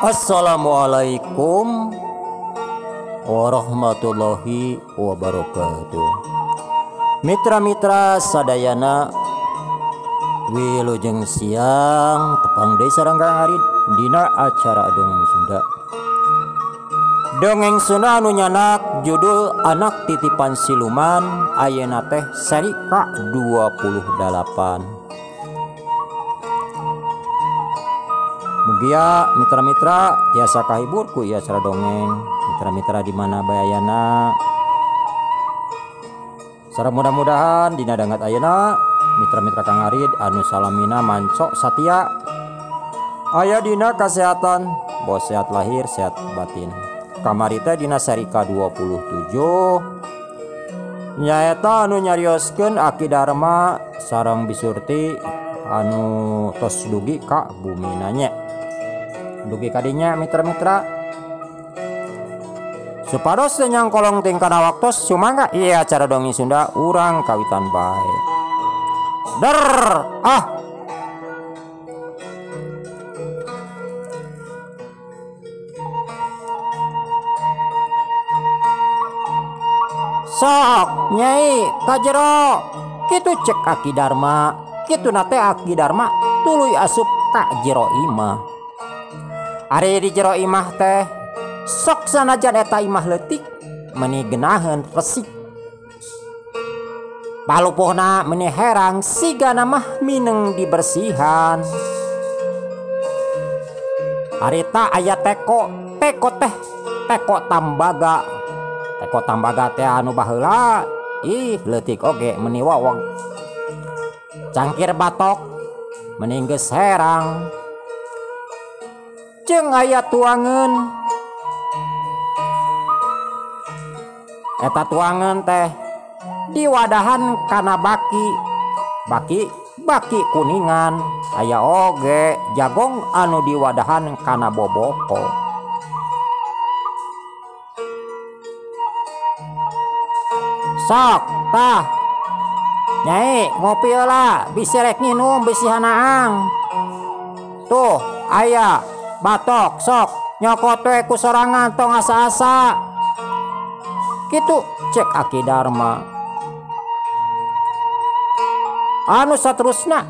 Assalamualaikum warahmatullahi wabarakatuh. Mitra-mitra sadayana, wilujeng siang tepang deui sareng Kang Arid dina acara Dongeng Sunda. Dongeng Sunda anu nyanak judul Anak Titipan Siluman, ayeuna teh seri ka-28. Mugia mitra-mitra tiasa kahibur ku ieu acara dongeng. Mitra-mitra di mana bae ayana. Sareng mudah-mudahan dina dangat ayeuna mitra-mitra Kang Arid anu salamina mancok satia aya dina kasehatan, bos sehat lahir sehat batin. Kamari teh dina seri ka-27 nyaeta anu nyarioskeun Aki Dharma sareng Bisurti anu tos dugi ka bumina nya. Dugi kadinya mitra-mitra supados teu nyangkolong tingkana waktos sumangga ieu acara Dongeng Sunda urang kawitan bae. Der ah sok nyai ka jero kitu cek Aki Dharma, kituna teh Aki Dharma tuluy asup ka jero imah. Ari di jero imah teh sok sanajan eta imah leutik meuni geunaheun resik. Palupuhna meuni herang sigana mah mineng dibersihan. Harita aya teko, teko teh teko tambaga. Teko tambaga teh anu baheula ih leutik oge meuni waweg. Cangkir batok meuni geus herang. Jeung aya tuangeun. Eta tuangeun teh diwadahan kana baki. Baki baki kuningan. Aya oge jagong anu diwadahan kana boboko. Sok tah nyai ngopi heula bisi rek nginum bisi hanaang. Tuh aya batok sok nyokot we ku sorangan tong asa-asa. Kitu cek Aki Dharma. Anu saterusna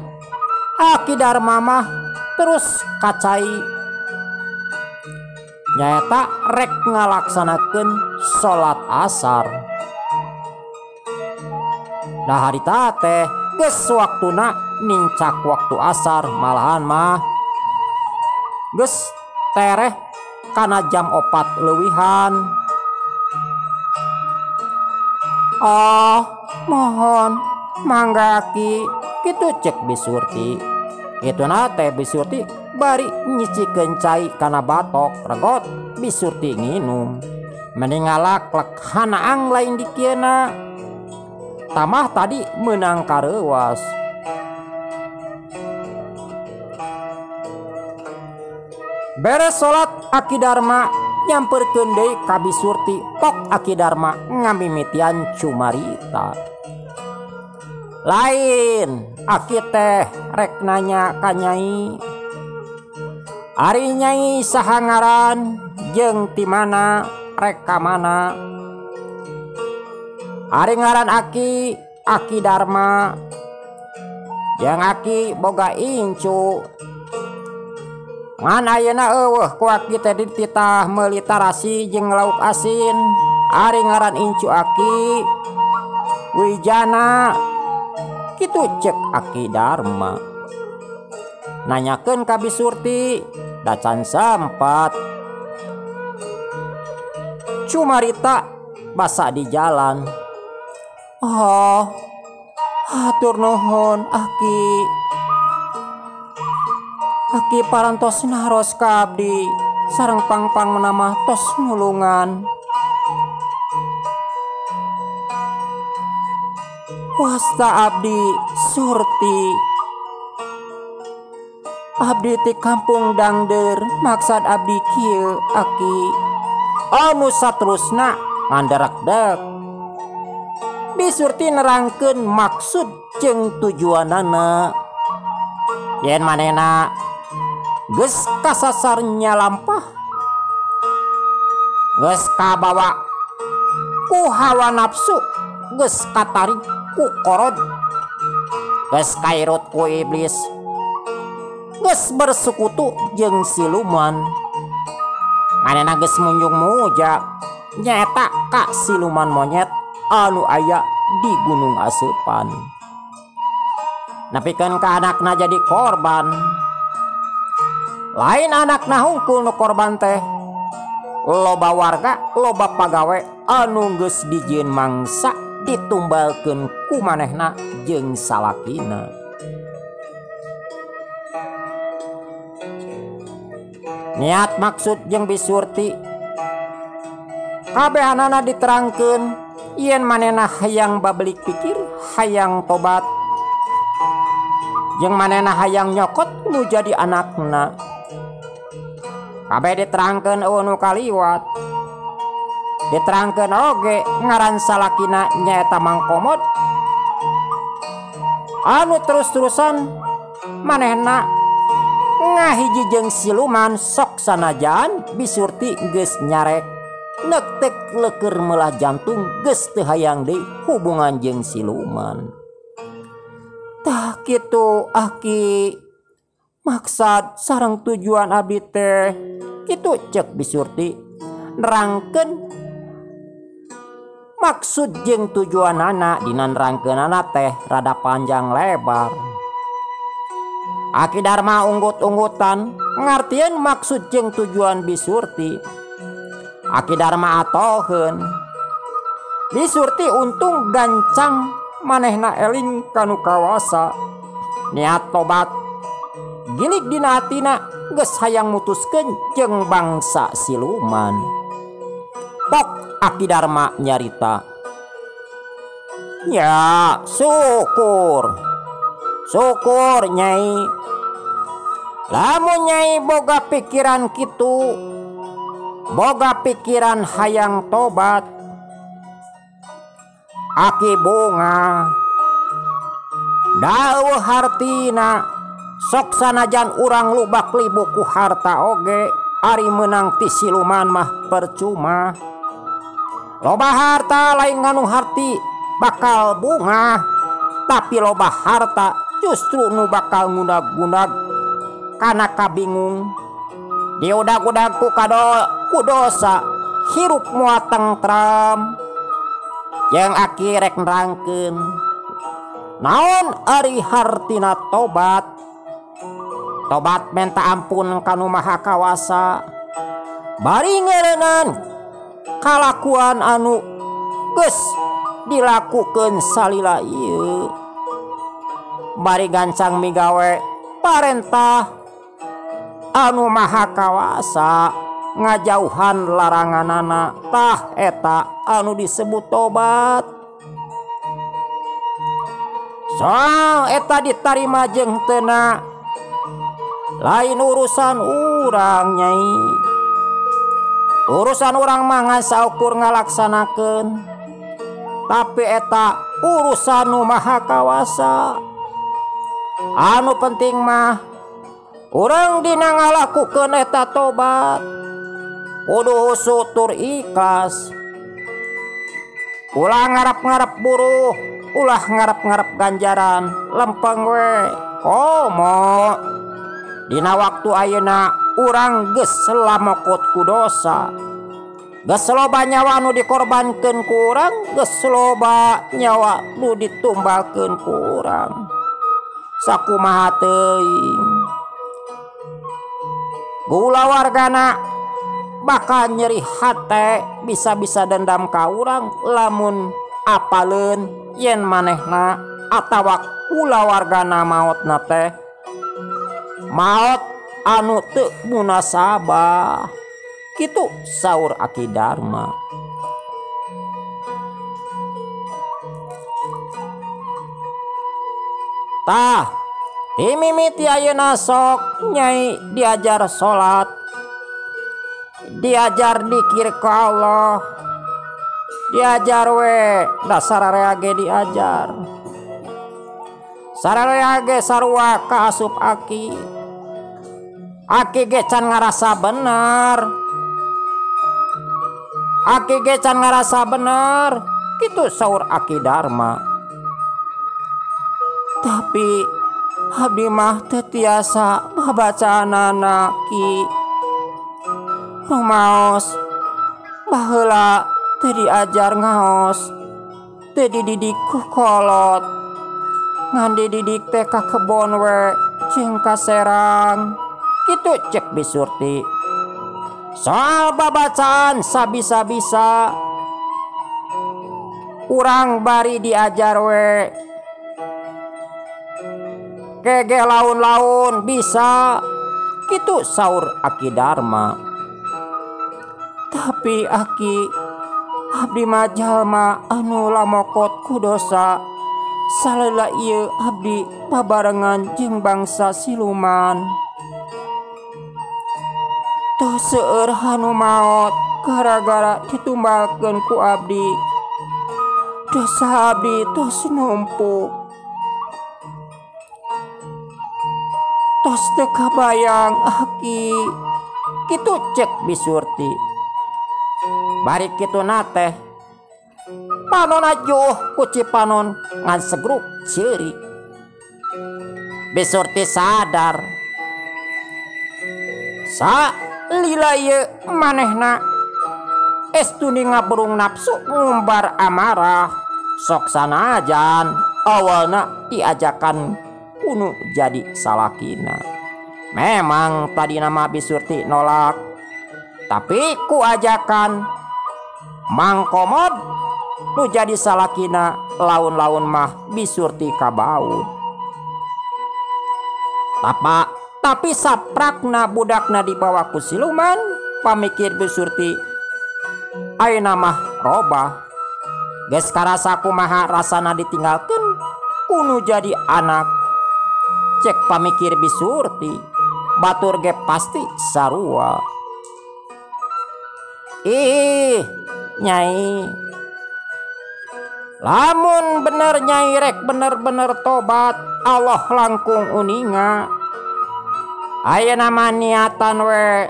Aki Dharma mah terus kacai nyaeta rek ngalaksanakeun salat asar. Nah harita teh geus waktuna nincak waktu asar, malahan mah geus tereh kana jam 4 leuwihan. Oh mohon mangga Aki, kitu cek Bisurti. Kituna teh Bisurti bari nyicikeun cai kana batok regot Bisurti nginum. Mending ngalaklek hanaang lain dikieuna. Tamah tadi meunang kareuwas. Beres salat Aki Dharma nyamperkeun deui ka Bisurti, pok Aki Dharma ngamimitian cumarita. Lain Aki teh rek nanya ka nyai. Ari nyai saha ngaran jeung ti mana rek ka mana? Ari ngaran Aki Aki Dharma. Jeung Aki boga incu. Ngan ayeuna eueuh ku Aki teh dititah meuli tarasi jeung lauk asin. Ari ngaran incu Aki Wijana. Kitu cek Aki Dharma. Nanyakeun ka Bisurti da can sampat. Cumarita basa di jalan. Oh, hatur nuhun Aki. Aki parantos naros ka abdi sareng pangpang menamah tos nulungan. Wasta abdi Surti. Abdi ti kampung Dangder, maksad abdi kieu Aki. Anu saterusna ngandarakdek. Bisurti nerangkeun maksud jeung tujuanana. Yen manehna Geus kasasar nyalampah, geus kabawa ku hawa nafsu, geus katarik ku korod, geus kairut ku iblis, geus bersekutu jeung siluman. Manehna geus munjung muja nyaeta ka siluman monyet anu aya di Gunung Aseupan. Nepikeun ka anakna jadi korban. Lain anakna hungkul nu korban teh. Loba warga, loba pagawe anu geus dijieun mangsa ditumbalkeun ku manehna jeung salakina. Niat maksud jeung Bisurti kabehanana diterangkeun yen manehna hayang babelik pikir, hayang tobat, jeung manehna hayang nyokot nu jadi anakna. Kabeh diterangkeun eueuh nu kaliwat. Diterangkeun oge ngaran salakina nyaeta Mang Komod anu terus-terusan manehna ngahiji jeung siluman sok sanajan Bisurti geus nyarek nektek lekeur meulah jantung geus teu hayang deui hubungan jeung siluman. Tah kitu aki maksad sareng tujuan abdi teh kitu cek Bisurti nerangkeun maksud jeung tujuanana. Dina nerangkeunana teh rada panjang lebar. Aki Darma unggut-unggutan ngartieun maksud jeung tujuan Bisurti. Aki Darma atoheun. Bisurti untung gancang manehna eling kanu kawasa. Niat tobat gilig dina hatina geus hayang mutuskeun jeung bangsa siluman. Pok Aki Darma nyarita. Ya, syukur. Syukur Nyai. Lamun Nyai boga pikiran kitu, boga pikiran hayang tobat, aki bunga dawuh hartina sok sanajan urang lubak libu ku harta oge ari meunang ti siluman mah percuma. Loba harta lain nganu harti bakal bunga, tapi loba harta justru nu bakal ngundag-gundag kana kabingung. Diudag-udag ku kado ku dosa hirup moal tengtram. Jeung aki rek nerangkeun naon ari hartina tobat. Tobat menta ampun kanu Maha Kawasa bari ngeureunan kalakuan anu geus dilakukeun salila ieu. Bari gancang migawe parentah anu Maha Kawasa ngajauhan laranganana. Tah eta anu disebut tobat. Soal eta ditarima jeung teuna lain urusan urang Nyai. Urusan urang mah ngan saukur ngalaksanakeun, tapi eta urusan nu Maha Kawasa. Anu penting mah urang dina ngalakukeun eta tobat kudu husu tur ikhlas. Ulah ngarep-ngarep buruh, ulah ngarep-ngarep ganjaran, lempeng we komo. Dina waktu ayeuna urang geus lamokot ku dosa. Geus loba nyawa nu dikorbankeun ku urang, geus loba nyawa nu ditumbalkeun ku urang. Sakumaha teuing gula wargana bakal nyeri hate, bisa-bisa dendam ka urang lamun apaleun yen manehna atawa kulawargana maotna teh maot anu teu munasabah. Kitu saur Aki Darma. Tah timimiti ayeuna sok Nyai diajar salat, diajar dikir ka Allah, diajar we dasar area ge diajar. Sararea ge sarua ka asup aki. Aki ge can ngarasa bener. Aki ge can ngarasa bener. Kitu saur Aki Darma. Tapi abdi mah teu tiasa babacaanana Ki. Rumaos baheula teu diajar ngaos, teu dididik ku kolot. Ngan dididik teh ka kebon we jeung ka serang. Kitu cek Bi Surti. Soal babacaan sabisa-bisa urang bari diajar we. Kege laun-laun bisa. Kitu saur Aki Darma. Tapi Aki, abdi mah jalma anu lamokot ku dosa. Salila ieu abdi babarengan jeung bangsa siluman. Tos seueur anu maot gara-gara ditumbalkeun ku abdi. Dosa abdi tos numpuk. Tos teu kabayang Aki. Kitu cek Bi Surti. Bari kituna teh panonna juh ku cipanon ngan segruk ceurik. Bi Surti sadar. Sa lila ieu manehna estu ngaberung nafsu ngumbar amarah. Sok sanajan awalna diajakan kunu jadi salakina. Memang tadi nama Bi Surti nolak, tapi ku ajakan Mang Komod nu jadi salakina laun-laun mah Bi Surti kabaud. Tapi saprakna budakna dibawa ku siluman, pamikir Bi Surti ayeuna mah robah. Geus karasa kumaha rasana ditinggalkeun kunu jadi anak. Cek pamikir Bi Surti, batur ge pasti sarua. Ih, Nyai, lamun bener Nyai rek bener-bener tobat, Allah langkung uninga. Ayeuna mah niatan we.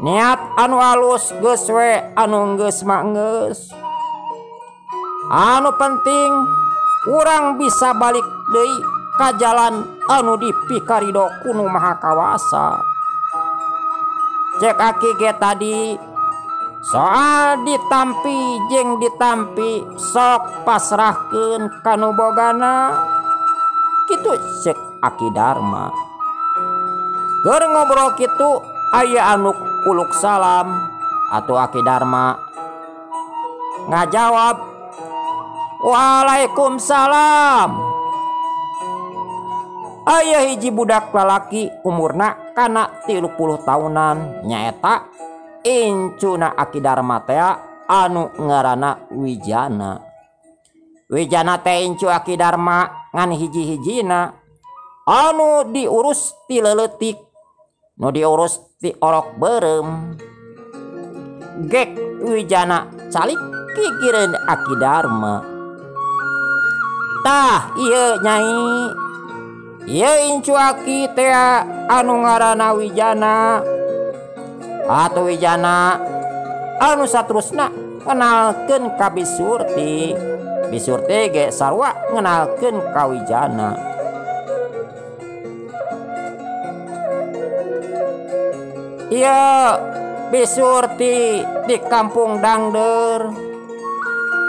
Niat anu alus geus we, anu geus mah geus. Anu penting urang bisa balik deui ka jalan anu dipikarido ku Nu Maha Kawasa. Cek Aki ge tadi soal ditampi jeung ditampi sok pasrahkeun ka nu bogana. Kitu cek Aki Darma. Keur ngobrol kitu aya anu uluk salam atuh Aki Darma ngajawab waalaikumsalam. Aya hiji budak lalaki umurna kana 30 tahunan nyaeta incuna Aki Darma teh anu ngaranna Wijana. Wijana teh incu Aki Darma ngan hiji-hijina anu diurus ti leuletik, nu diurus ti orok beureum. Gek Wijana calik kikireun Aki Darma. Tah ieu Nyai, ieu incu Aki teh anu ngaranna Wijana. Atuh Wijana anu saterusna ngenalkeun ka Bi Surti. Bi Surti ge sarua ngenalkeun ka Wijana. Ieu Bi Surti di kampung Dangder.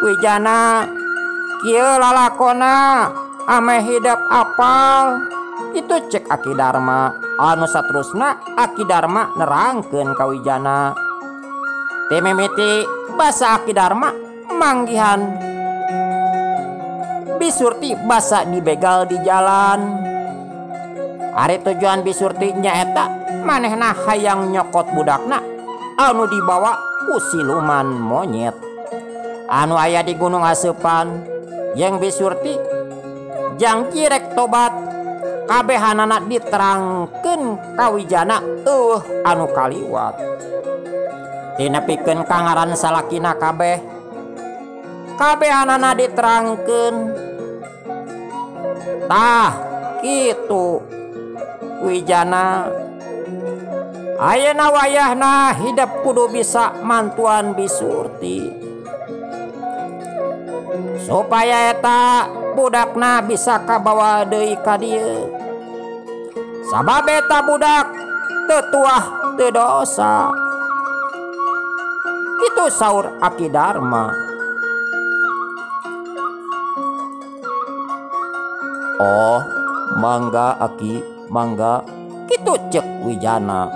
Wijana kieu lalakona ameh hidep apal. Itu cek Aki Darma. Anu saterusna Aki Darma nerangkeun ka Wijana. Teu mimiti basa Aki Darma manggihan Bi Surti basa dibegal di jalan. Ari tujuan Bi Surti nyaeta manehna hayang nyokot budakna anu dibawa ku siluman monyet anu aya di Gunung Aseupan. Jeung Bi Surti jangji rek tobat, kabehanana diterangkeun ka Wijana eueuh anu kaliwat. Tinepikeun ka ngaran salakina kabeh, kabehanana diterangkeun. Tah kitu Wijana. Ayeuna wayahna hidep kudu bisa mantuan Bisurti supaya eta budakna bisa kabawa deui ka dieu. Sabab eta budak teu tuah teu dosa. Kitu saur Aki Darma. Oh, mangga Aki, mangga. Kitu cek Wijana.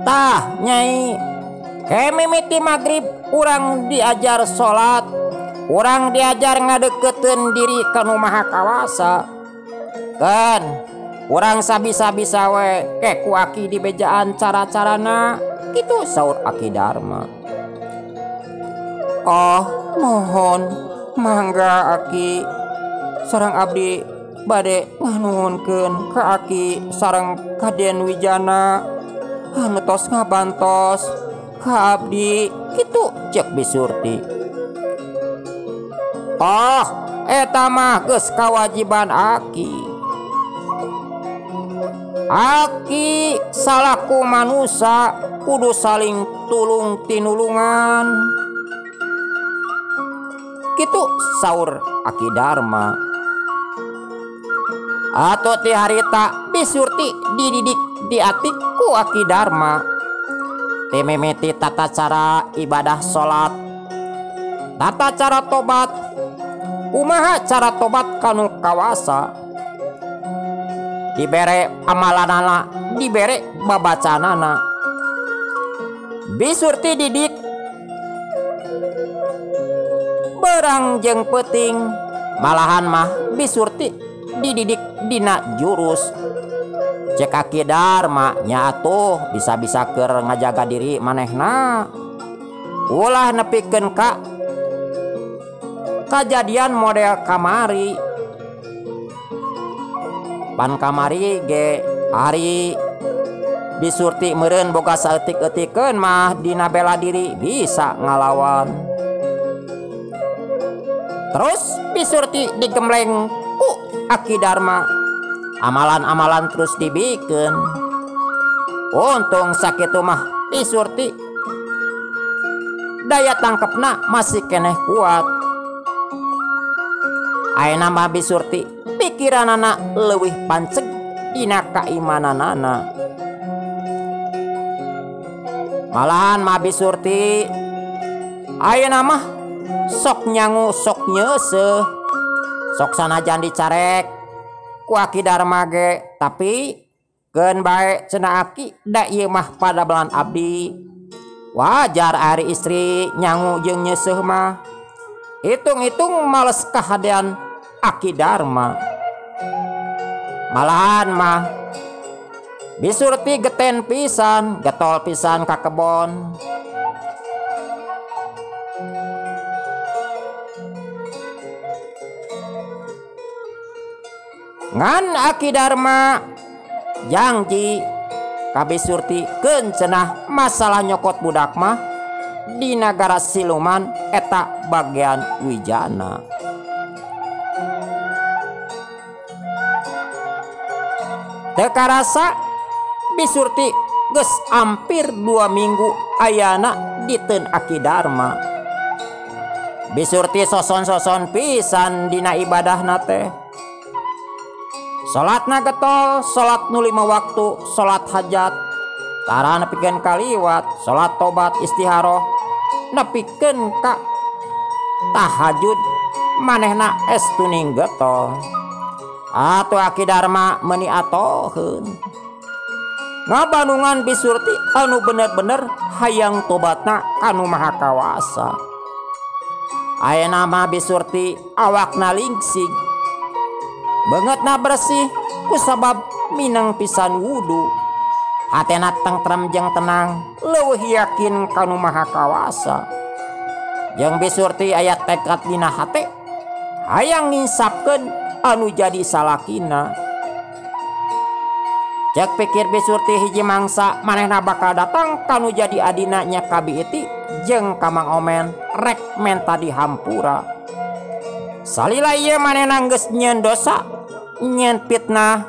Tah Nyai, kemimiti magrib urang diajar salat, urang diajar ngadeukeuteun diri ka Nu Maha Kawasa. Keun urang sabisa-bisa we ke ku Aki dibejaan cara-carana. Kitu saur Aki Darma. Oh, mohon mangga Aki, sareng abdi bade nganuhunkeun ka Aki sareng ka Den Wijana anu tos ngabantos ka abdi. Kitu cek Bisurti. Oh, eta mah geus kawajiban Aki. Aki salaku manusa kudu saling tulung tinulungan. Kitu saur Aki Darma. Atau ti harita Bisurti dididik diatik ku Aki Darma. Timimiti tata cara ibadah salat, tata cara tobat, kumaha cara tobat kanu kawasa. Dibere amalanana, dibere babacanana. Bisurti didik berang jeung peuting, malahan mah Bisurti dididik dina jurus. Cek Aki Darma nya atuh bisa-bisa keur ngajaga diri manehna. Ulah nepikeun ka kajadian model kamari. Pan kamari ge ari Bisurti meureun boga saeutik-eutikeun mah dina bela diri bisa ngalawan. Terus Bisurti digembleng ku Aki Darma. Amalan-amalan terus dibikeun. Untung sakitu mah Bisurti daya tangkepna masih keneh kuat. Ayeuna mah Bisurti pikiranana leuwih panceg dina kaimananana. Malahan mah Bisurti ayeuna mah sok nyangu sok nyeuseuh, sok sanajan dicarek ku Aki Darma ge, tapi keun bae cenah Aki da ieu mah padamelan abdi. Wajar ari istri nyangu jeung nyeuseuh mah. Hitung-hitung males kahadean Aki Darma. Malahan mah Bisurti geten pisan, getol pisan ka kebon. Ngan Aki Darma janji ka Bisurti keun cenah masalah nyokot budak mah di nagara siluman eta bagian Wijana. Teu karasa Bisurti geus hampir 2 minggu ayana diteun Aki Darma. Bisurti soson-soson pisan dina ibadahna teh. Salatna getol, salat nu 5 waktu, salat hajat, tara nepikeun kaliwat, salat tobat istiharoh, nepikeun ka tahajud manehna estuning getol. Atuh Aki Darma meuni atoheun. Ngabanungan Bisurti anu bener-bener hayang tobatna kanu Maha Kawasa. Ayeuna mah Bisurti awakna lingsig, beungeutna bersih kusabab minang pisan wudu. Hatena tengtrem jeung tenang, leuwih yakin kanu Maha Kawasa. Jeung Bisurti aya tekad dina hate hayang nginsapkeun anu jadi salakina. Cek pikir Bisurti hiji mangsa manehna bakal datang kanu jadi adina nya ka Bi Iti jeung ka Mang Omen rek menta dihampura. Salila ieu manehna geus nyieun dosa, nyieun fitnah,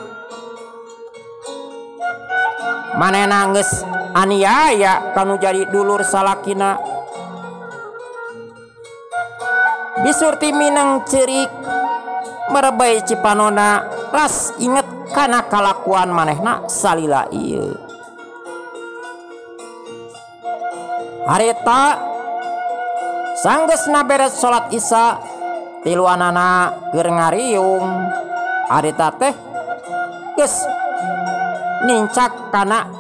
Manehna geus aniaya kanu jadi dulur salakina. Bi Surti mineng ceurik merebay cipanona ras inget kana kalakuan manehna salila ieu. Harita sanggeusna beres salat Isya tiluanana keur ngariung. Harita teh geus nincak kana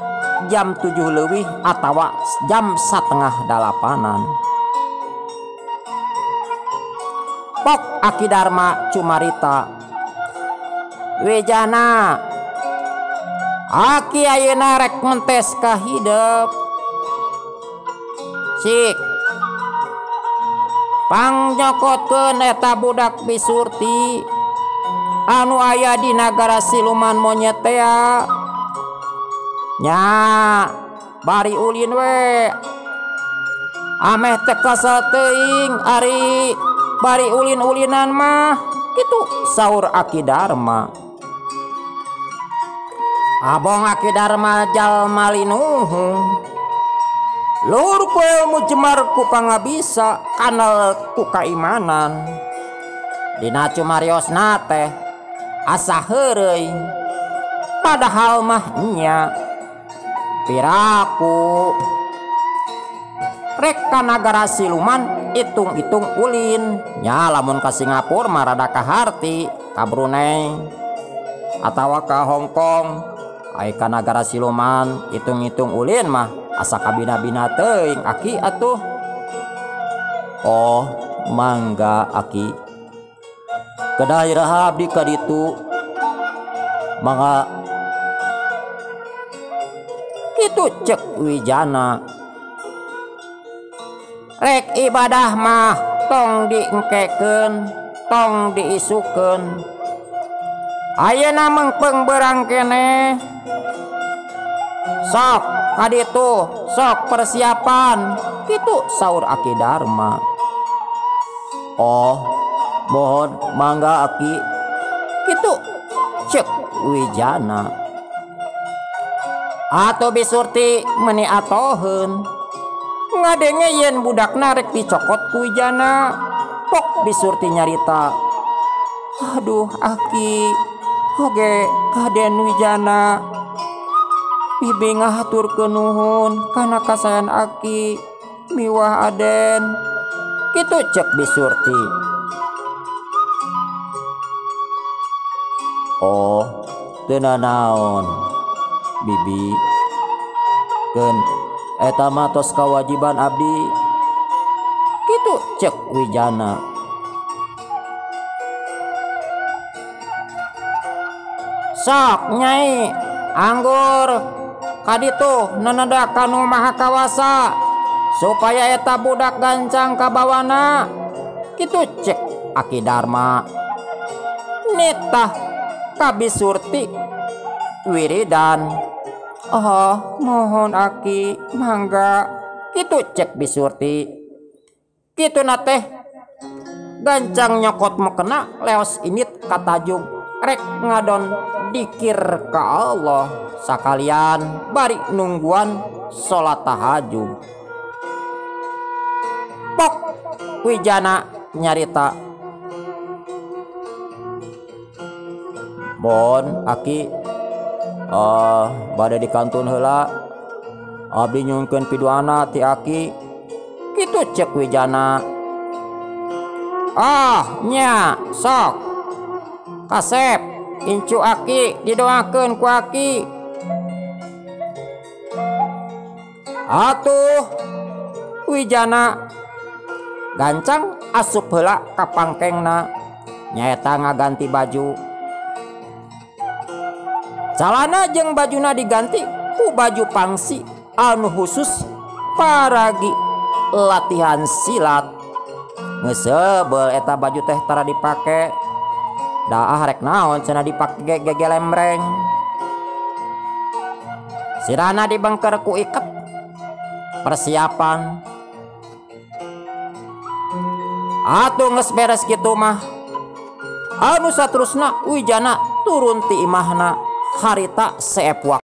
jam 7 leuwih atawa jam 7:30-an. Pok Aki Darma cumarita, "Wijana, Aki ayeuna rek mentes ka hidep. Cik, pangnyokotkeun eta budak Bi Surti anu aya di nagara siluman monyet tea. Nya, bari ulin we. Ameh teu kesel teuing ari bari ulin-ulinan mah." Kitu saur Aki Darma. Abong Aki Darma jalma linuhung. Luhur ku ilmu jemar ku pangabisa kanal ku kaimanan. Dina cumariosna teh asa heureuy. Padahal mah nya piraku rek ka nagara siluman hitung-hitung ulin. Nya lamun ka Singapura mah rada kaharti, ka Brunei atawa ka Hong Kong. Ai ka nagara siluman hitung-hitung ulin mah asa kabina-bina teuing Aki atuh. Oh, mangga Aki. Kedah iraha abdi ka ditu. Mangga. Kitu cek Wijana. Rek ibadah mah tong diengkekeun, tong diisukeun. Ayeuna mengpeng berang keneh. Sok kaditu, sok persiapan. Kitu saur Aki Darma. Oh, mohon mangga Aki. Kitu cek Wijana. Atuh Bi Surti meuni atoheun. Ngadenge yen budakna rek dicokot ku Wijana. Pok Bi Surti nyarita, "Aduh Aki, oge kaden Wijana. Bibi ngahaturkeun nuhun kana kasayan Aki miwah Aden." Kitu cek Bi Surti. Oh, teu nanaon Bibi. Keun eta mah tos kawajiban abdi. Kitu cek Wijana. Sok nyai anggur kaditu neneda kanu maha kawasa supaya eta budak gancang kabawana. Kitu cek Aki Darma. Nitah ka Bi Surti wiridan. Oh, mohon Aki, mangga. Kitu cek Bi Surti. Kitu na teh gancang nyokot mukena leos init katajug rek ngadon dikir ka Allah sakalian bari nungguan salat tahajud. Pok Wijana nyarita, "Bon Aki, bade dikantun heula. Abdi nyungkeun piduana ti Aki." Kitu cek Wijana. "Ah, nya, sok. Kasep, incu Aki didoakeun ku Aki." Atuh Wijana gancang asup heula ka pangkengna nyaeta ngaganti baju. Calana jeung bajuna diganti ku baju pangsi anu khusus paragi latihan silat. Geus seubeuh eta baju teh tara dipake. Daah rek naon cenah dipake gegelembreng. Sirana dibengker ku iket persiapan. Atuh geus beres kitu mah. Anu saterusna Wijana turun ti imahna harita seep waktu.